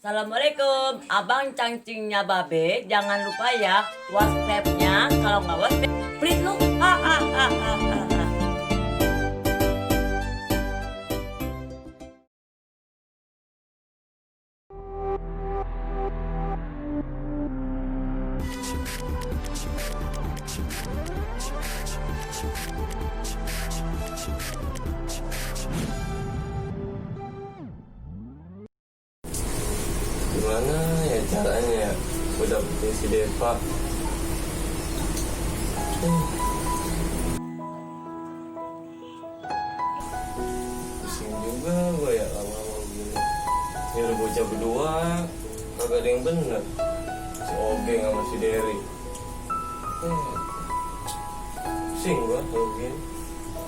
Assalamualaikum, abang cangcingnya babe. Jangan lupa ya, WhatsApp-nya. Kalau nggak WhatsApp, please lu. Ha. Gimana ya caranya ya gue dapetin si Deva. Pusing juga gue ya lama-lama begini. Nyuruh bocah berdua kagak ada yang bener. Si Ogeng sama si Derry. Pusing gue kalau begini.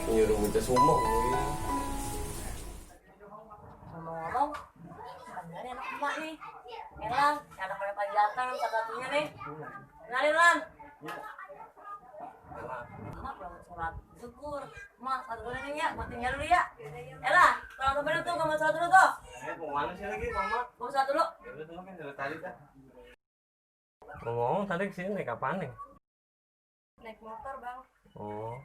Nyuruh bocah sumo begini. Ngomong-ngomong, ini anak emak nih. Elang, anak pada panjatan satu-satunya nih. Kenalin Lan. Emak belum sholat syukur. Emak, satu dulu nih ya, gue tinggal dulu ya. Elah, tolong temenin tuh, gue mau sholat dulu tuh. Mau mana sih lagi mama? Gue sholat dulu. Ya udah tuh kan dari tadi kan. Ngomong tadi kesini naik apaan nih? Naik motor bang. Oh.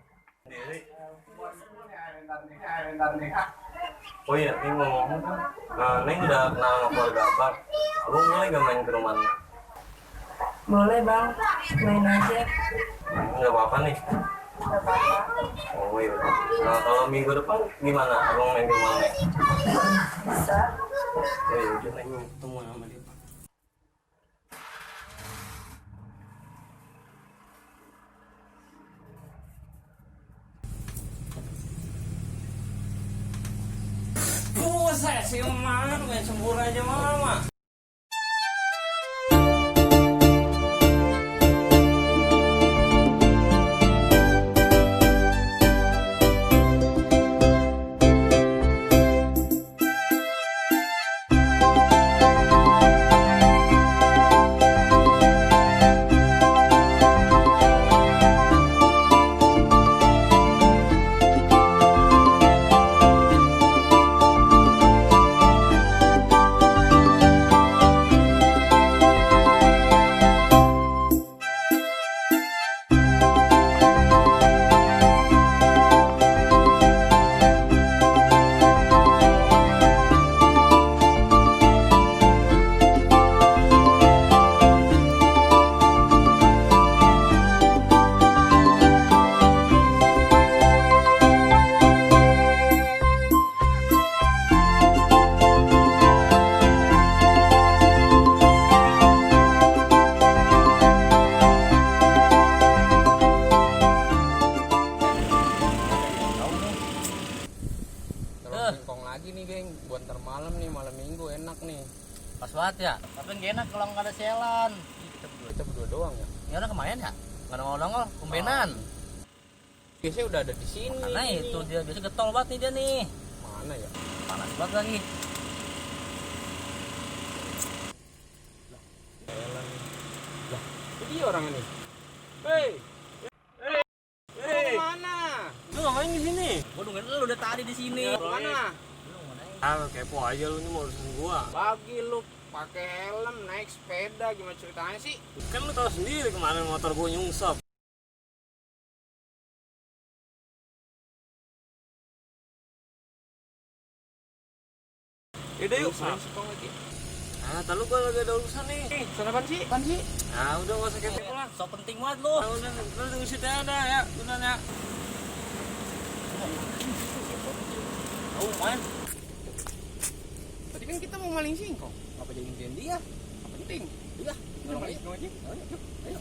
Oh iya, ini ngomong kan, Neng udah kenal sama keluarga abang. Abang boleh gak main ke rumahnya? Boleh bang, main aja. Nggak apa-apa nih. Gak apa-apa. Oh iya. Nah, kalau minggu depan gimana? Abang main ke rumah Neng? Bisa. Oh iya, udah Neng ketemu sama dia. Buset sih mana main sembur aja mama. Singkong lagi nih geng, buat ntar malam nih, malam minggu enak nih. Pas banget ya, tapi gak enak kalau nggak ada selan. Kita berdua doang ya. Ya udah kemarin ya, nggak nongol-nongol, tumbenan. Biasanya udah ada di sini. Karena itu dia biasa getol banget nih dia nih. Mana ya? Panas banget lagi. Lah, itu dia orang ini. Hei, mana? Lu ngapain di sini? Gua nungguin lu udah tadi di sini. Mana? Ah, kepo aja lu ini mau urusan gua. Pagi lu pakai helm naik sepeda, gimana ceritanya sih? Kan lu tahu sendiri kemarin motor gua nyungsep. Yaudah yuk, Singkong lagi. ah, tahu gua lagi ada urusan nih. Sana apaan sih? Apaan sih? Ah, udah gak usah kepo lah. So penting banget lu. Ah, udah, lu tunggu situ aja ya, beneran ya. Tahu main. Tadi kan kita mau maling singkong. Apa jadi impian dia? Apa penting? Udah, Nongol aja. ayo aja. Ayo.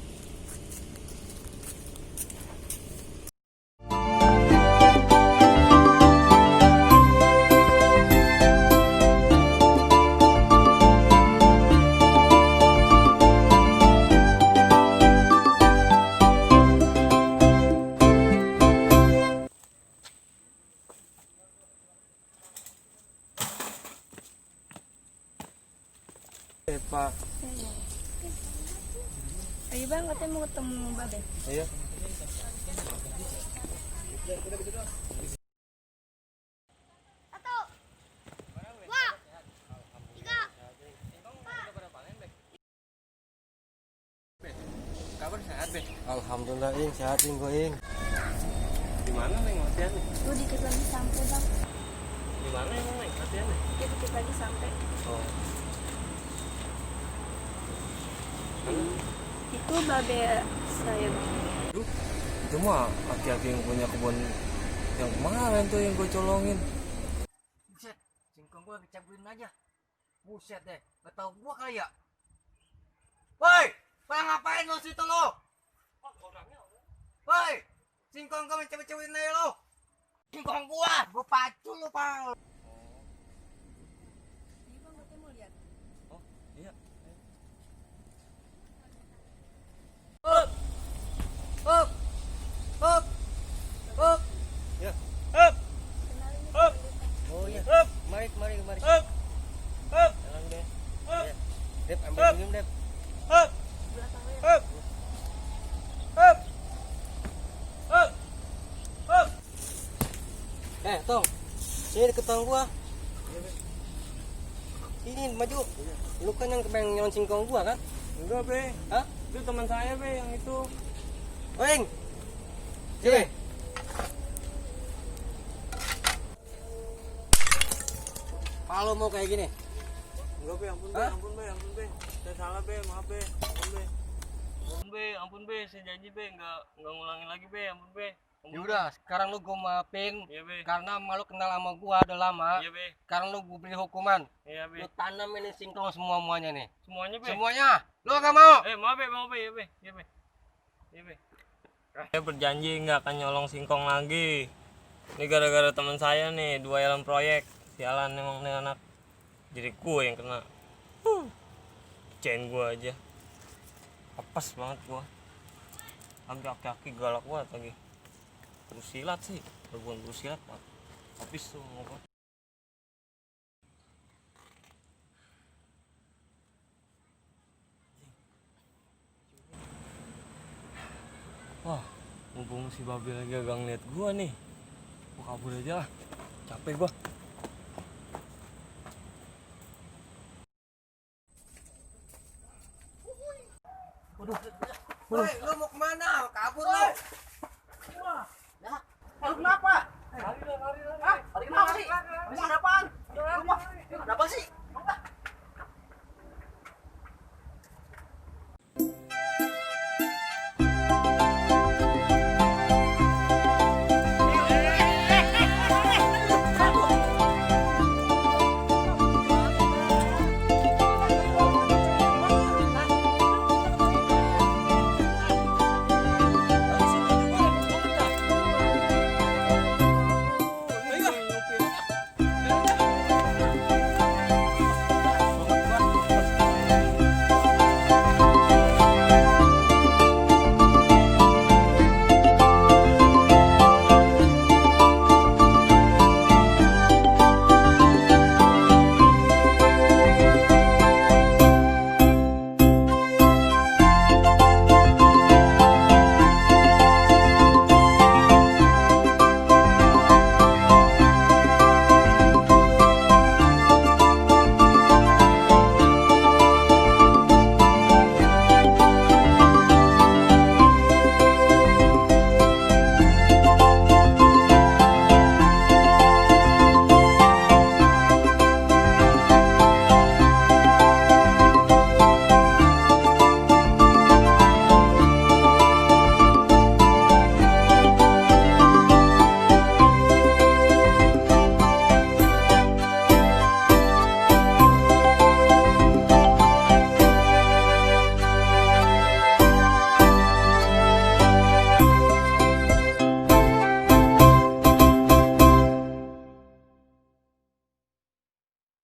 Pak. Ayo bang, katanya mau ketemu Babe. Ayo. Satu, dua, tiga, sehat be. Alhamdulillah ing sehat ing gue ing. Di mana neng latihan nih? Lu dikit lagi sampai bang. Di mana emang neng latihan nih? Ya dikit lagi sampai. Oh. Itu babe saya bang. Duh, itu mah aki-aki yang punya kebun yang kemarin tuh yang gue colongin. Buset, singkong gua kecaburin aja. Buset deh, gak tau gua kali ya. Woi, Bang ngapain lo situ lo? Woi, singkong gua mencabut-cabutin aja lo. Singkong gua pacu lo, Bang. Iya bang, katanya mau lihat. Oh iya. Up. Up. Up. Up. Ya. Up. Kenalin nih Up. Dep. Oh iya. Up. Mari. Up. Up. Jalan deh. Up. Ya. Dep ambil Up. minum Dep. Up. Belakang lo ya. Up. Up. Up. Up. Tong. Sini deket tong gua. Sini maju. Lu kan yang kepengen nyolong singkong gua kan? Enggak be. Hah? Itu teman saya be yang itu. Oing. Sini. Kalau mau kayak gini. Enggak be, ampun be, Hah? ampun be, ampun be. Saya salah be, maaf be, ampun be. Ampun be, saya janji be, enggak ngulangin lagi be, ampun be. Ya udah, sekarang lu gua maafin Iya be. karena malu kenal sama gua udah lama. Iya be. Sekarang lu gua beri hukuman. Iya be. Lu tanam ini singkong semuanya nih. Semuanya be. Semuanya. Lu gak mau? Maaf be, iya be. Iya be. Iya be. Saya berjanji nggak akan nyolong singkong lagi. Ini gara-gara teman saya nih, dua dalam proyek. Sialan emang nih anak. Jadi gue yang kena. Cain gue aja. Apes banget gue. Sampai aki-aki galak banget lagi. Busilat sih, bukan busilat pak. Habis tuh ngomong. Wah, mumpung si Babi lagi agak ngeliat gua nih. Gua kabur aja lah. Capek gua. Woi, lu mau kemana? Kabur lu.